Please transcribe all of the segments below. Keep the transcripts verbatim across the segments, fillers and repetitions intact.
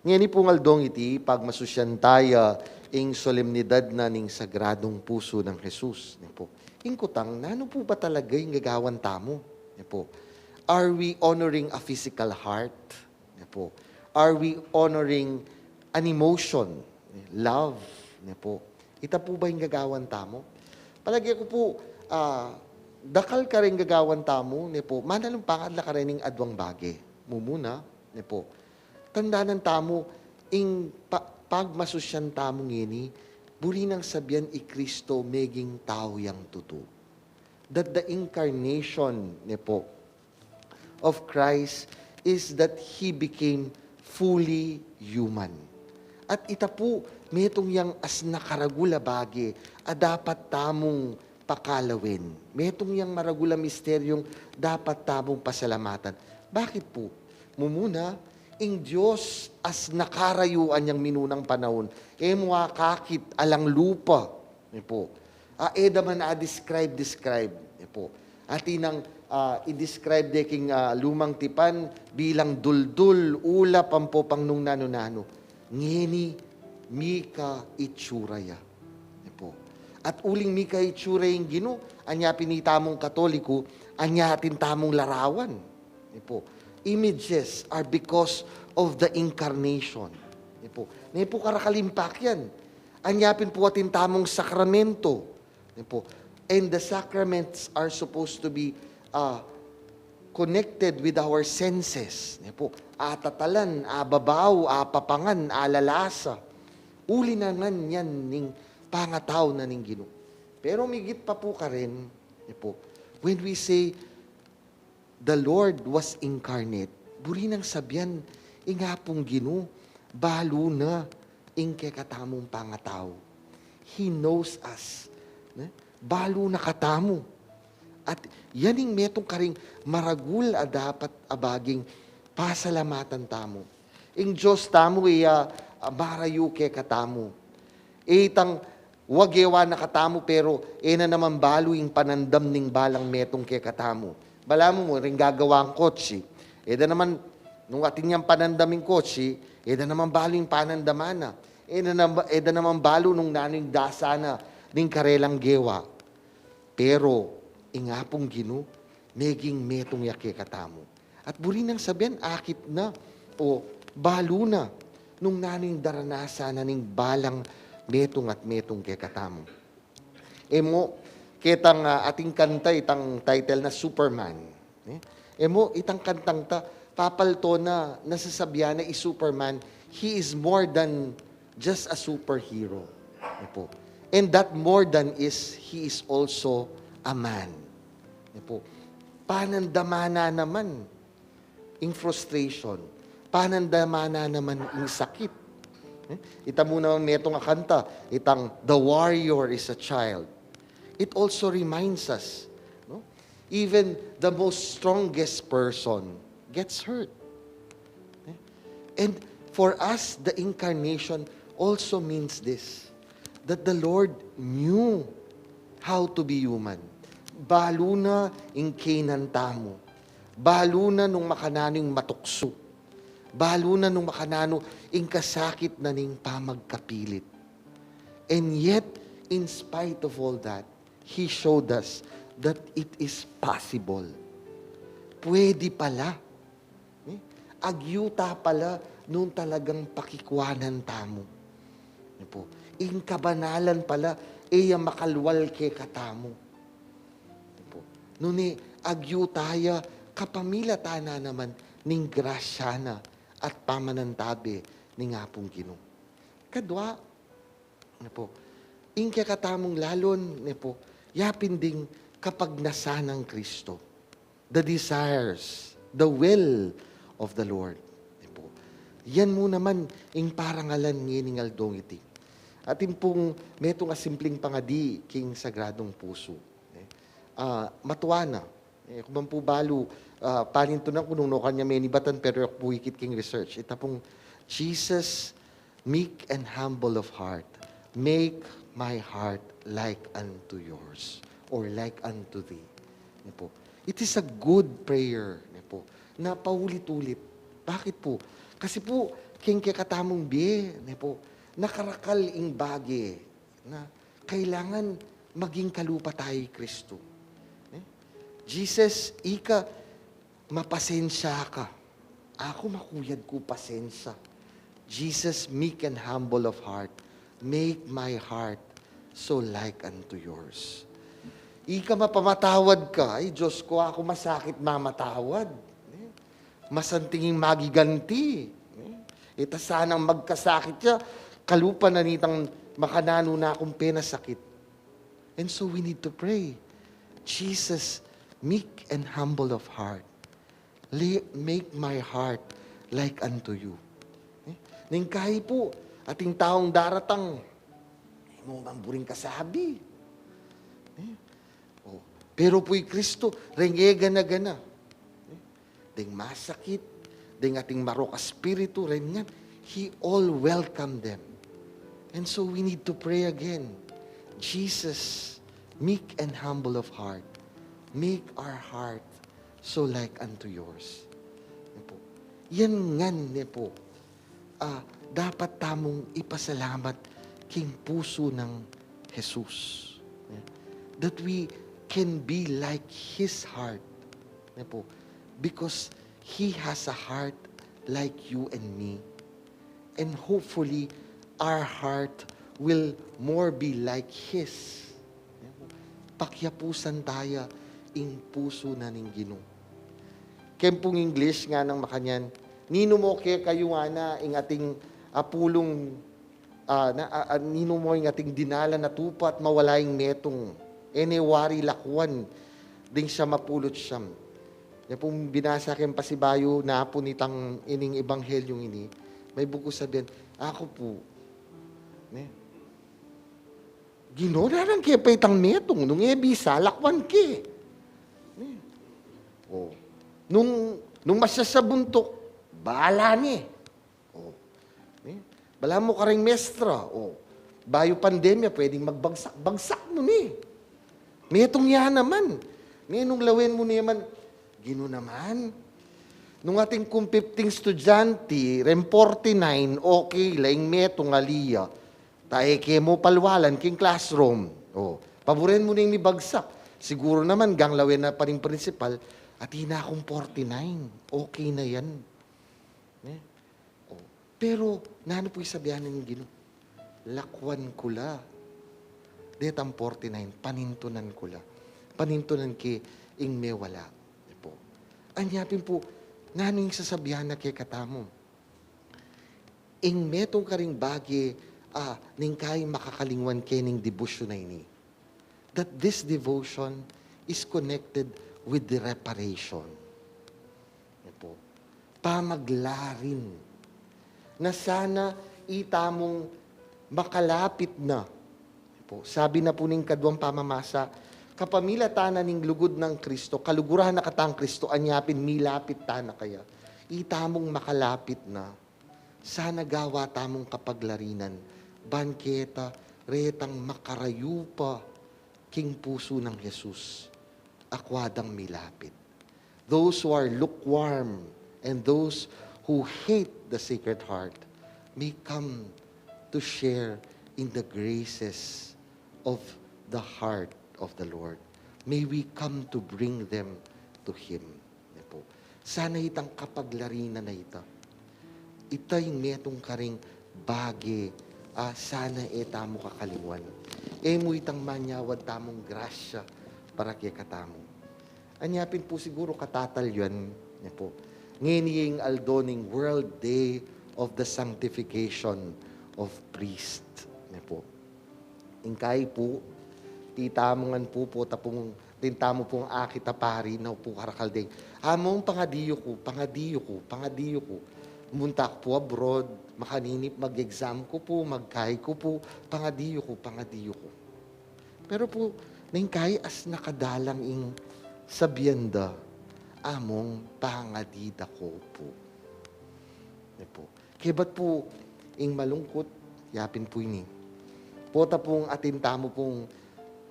Ngeni pung aldong iti, pagmasusyan taya ing solemnidad na ning Sagradong Pusu nang Jesus, ne po. Ing kutang, nanu po ba talaga ing gagawan tamu? Ne po. Are we honoring a physical heart? Ne po. Are we honoring an emotion? Love? Ne po. Ita po ba ing gagawan tamu? Palage ku po, ah, dakal karing gagawan tamu, ne po. Manalung pangadla karing adwang bage. Mumuna, ne po. Tandanan tamu, ing pa-, pagmasusyan tamu ngeni, buri nang sabian i Kristo meging tau yang tutu. That the incarnation, ne po, of Christ is that He became fully human. At ita pu, metung yang as nakaragul a bage a dapat tamung pakalawen. Metung yang maragul a misteryung dapat tamung pasalamatan. Bakit pu? Mumuna, ing Dios as nakarayuan yang minunang panaun, e mu akakit alang lupa. Ne pu. A, e da man a-describe, describe. Ne pu. Atin nang, ah, i-describe de king, ah, Lumang Tipan bilang duldul, ulap, ampo pang nung nanu-nanu. Ngeni, mika itsura ya. Ne pu. At uling mika itsura yang Ginu, anya pin itamung Katoliku, anya atin tamung larawan. Ne pu. Images are because of the incarnation. Ne pu. Ne pu karakalimpak yan. Anya pin pu atin tamung sakramento. Ne pu. And the sacraments are supposed to be, ah, connected with our senses. Ne pu. Atatalan, ababau, apapangan, alalasa. Uli na ngan yan ning pangatau na ning Ginu. Pero migit pa pu karin, ne pu, when we say, the Lord was incarnate. Buri nang sabian, ing Apung Ginu, balu na ing kekatamung pangatau. He knows us. Ne? Balu na katamu. At yan ing metung karing maragul a dapat a baging pasalamatan tamu. Ing Dios tamu iya, ah, marayu kekatamu. Itang wa gewa na katamu, pero e na naman balu ing panandam ning balang metung kekatamu. Balamu mu, ring gagawang kotse. E da naman, nung atin yang panandam ing kotse, e da naman balu ing panandaman na. E na nam-, e da naman balu nung nanu ing dasa na ning karelang gewa. Pero, ing Apung Ginu, meging metung ya kekatamu. At buri nang sabian, akit na o balu na nung nanu ing daranasan na ning balang metung at metung kekatamu. E mu, ketang, ah, ating kanta, itang title na Superman. Eh? E mu, itang kantang ta, papalto na, nasasabian na i Superman, he is more than just a superhero. Ne pu. And that more than is, he is also a man. Ne pu. Panandamana naman ing frustration. Panandamana naman ing sakit. Eh? Ita mu naman metung a kanta, itang The Warrior is a Child. It also reminds us, no? Even the most strongest person gets hurt. Eh? And for us, the incarnation also means this, that the Lord knew how to be human. Balu na ing kainan tamu. Balu na nung makananu ing matuksu. Balu na nung makananu ing kasakit na ning pamagkapilit. And yet, in spite of all that, He showed us that it is possible. Pwede pala. Eh? Agyuta pala nung talagang pakikwanan tamu. Ne pu. Ing kabanalan pala, e ya makalwal kekatamu. Ne pu. Nune, agyuta ya kapamilatan na naman ning grasya na at pamanantabe ning Apung Ginu. Kadwa, ne pu, ing kekatamung lalon, ne pu, yapin ding kapagnasan nang Kristo. The desires, the will of the Lord. Ne pu. Yan mu naman ing parangalan ngening aldong iti. Atin pung metung a simpling pangadi king Sagradong Pusu. Ne? Ah, matua na. E ku man pu balu, ah, panintunan ku nung nukan ya menibatan, pero e ku pu ikit king research. Ita pung, "Jesus, meek and humble of heart, make my heart like unto yours," or like unto thee. Ne pu. It is a good prayer, ne pu, na paulit-ulit. Bakit pu? Kasi pu, king kekatamung bie, ne pu, nakarakal ing bage na kailangan maging kalupa tayu i Kristu. Ne? Jesus, ika mapasensya ka. Aku makuyad ku pasensya. Jesus, meek and humble of heart, make my heart so like unto yours. Ika mapamatawad ka. Ay, Diyos ko, aku masakit mamatawad. Ne? Masanting ing magiganti. Ne? Ita sanang magkasakit ya, kalupa na nitang makananu na kung penasakit. And so we need to pray, "Jesus, meek and humble of heart, le-, make my heart like unto you." Eh? Neng kayi pu, ating taung daratang, e mu man buring kasabi. Eh? O, pero pu i Kristu, reng e gana-gana. Eh? Deng masakit, deng ating marok a spiritu, reng ngan, He all welcome them. And so we need to pray again. "Jesus, meek and humble of heart, make our heart so like unto yours." Ne pu. Yan ngan, ne pu, ah, dapat tamung ipasalamat king pusu nang Jesus. Ne? That we can be like His heart. Ne pu. Because He has a heart like you and me. And hopefully, our heart will more be like His. Pakiapusan taya ing pusu na ning Ginu. Keng pung English nganang makanyan, "Ninu mo kekayu," ngana, "ing ating apulung, ah, na, ah, ah, ninu mo ing ating dinalan a tupa at mawala ing metung? E ne wari lakwan ding siyam a pulu't siyam." Ya pung binasa keng pasibayu na pu nitang ining ebanghelyung ini, may buku sabian, "Aku pu, ne, Ginu, dalan ke pa itang metung, nung e bisa, lakwan ke. Ne? O, nung, nung masya sa buntuk, bala ne. O, ne? Bala mu kareng mestra, o, bayu pandemya, pwedeng magbagsak, bagsak mu ne. Metung ya naman. Ne, nung lawen mu ne man, Ginu naman. Nung atin kung fifteen estudyante, reng forty-nine, okay la ing metung, ali ya. Ta e ke mu palwalan king classroom. O, paburen mu ning mibagsak. Siguru naman, ganglawen na pa ring principal, atin na kung forty-nine. Okay na yan. Ne? O, pero, nanu pu ing sabian ning Ginu? Lakwan ku la. Detang forty-nine, panintunan ku la. Panintunan ke ing mewala. Ne pu. Anya pin pu, nanu ing sasabian na kekatamu? Ing metung karing bage, ah, neng kayi makakalingwan ke ning debosyon a ini. That this devotion is connected with the reparation. Ne pu. Pamaglarin. Na sana itamung makalapit na. Ne pu. Sabi na pu ning kaduang pamamasa, kapamilatan na ning lugud nang Kristo, kaluguran na katang Kristo, anya pin milapit tana kaya. Itamung makalapit na. Sana gawa tamung kapaglarinan, ban keta retang makarayu pa king pusu nang Jesus, akwa dang milapit. Those who are lukewarm and those who hate the Sacred Heart may come to share in the graces of the heart of the Lord. May we come to bring them to Him. Ne pu. Sana itang kapaglarinan a ita. Ita ing metung karing bage a sana e tamu kakalingwan. E mu itang manyawad tamung grasya para kekatamu. Anya pin pu siguru katatalyuan, ne pu. Ngeni ing aldo ning World Day of the Sanctification of Priest, ne pu. Ing kayi pu, itamu ngan pu, pota pung, tintamu pung akit a pari, nanu pu karakal deng, "Among, pangadiyu ku, pangadiyu ku, pangadiyu ku. Munta ku pu abroad, makanini, mag-exam ku pu, magkayi ku pu, pangadiyu ku, pangadiyu ku." Pero pu, neng kayi asna kadalang ing sabian da, "Among, pangadi da ko pu." Ne pu. Kebat pu ing malungkut, yapin pu ini. Pota pung atin tamu pung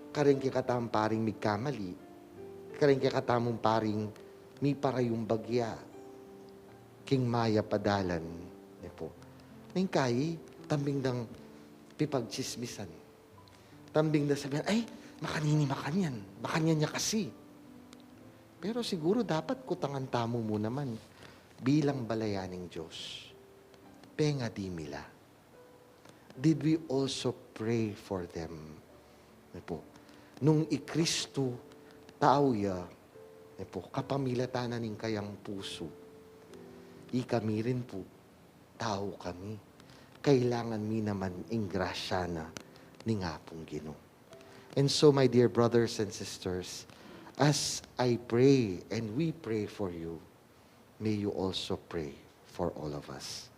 kareng kekatamung paring migkamali, kareng kekatamung paring miparayung bagya king mayap a dalan, ne pu. Ning kayi, tambing dang pipagtsismisan. Tambing dang sabian, "Ay, makanini makanyan. Makanyan ya kasi." Pero siguru dapat kutangan tamu mu naman bilang balayan ning Dios. Pengadi mi la. Did we also pray for them? Ne pu. Nung i Kristu tau ya, ne pu, kapamilatan na ning kayang pusu. Ikami rin pu, tau kami. Kailangan mi naman ing grasya na ning Apung Ginu. And so, my dear brothers and sisters, as I pray and we pray for you, may you also pray for all of us.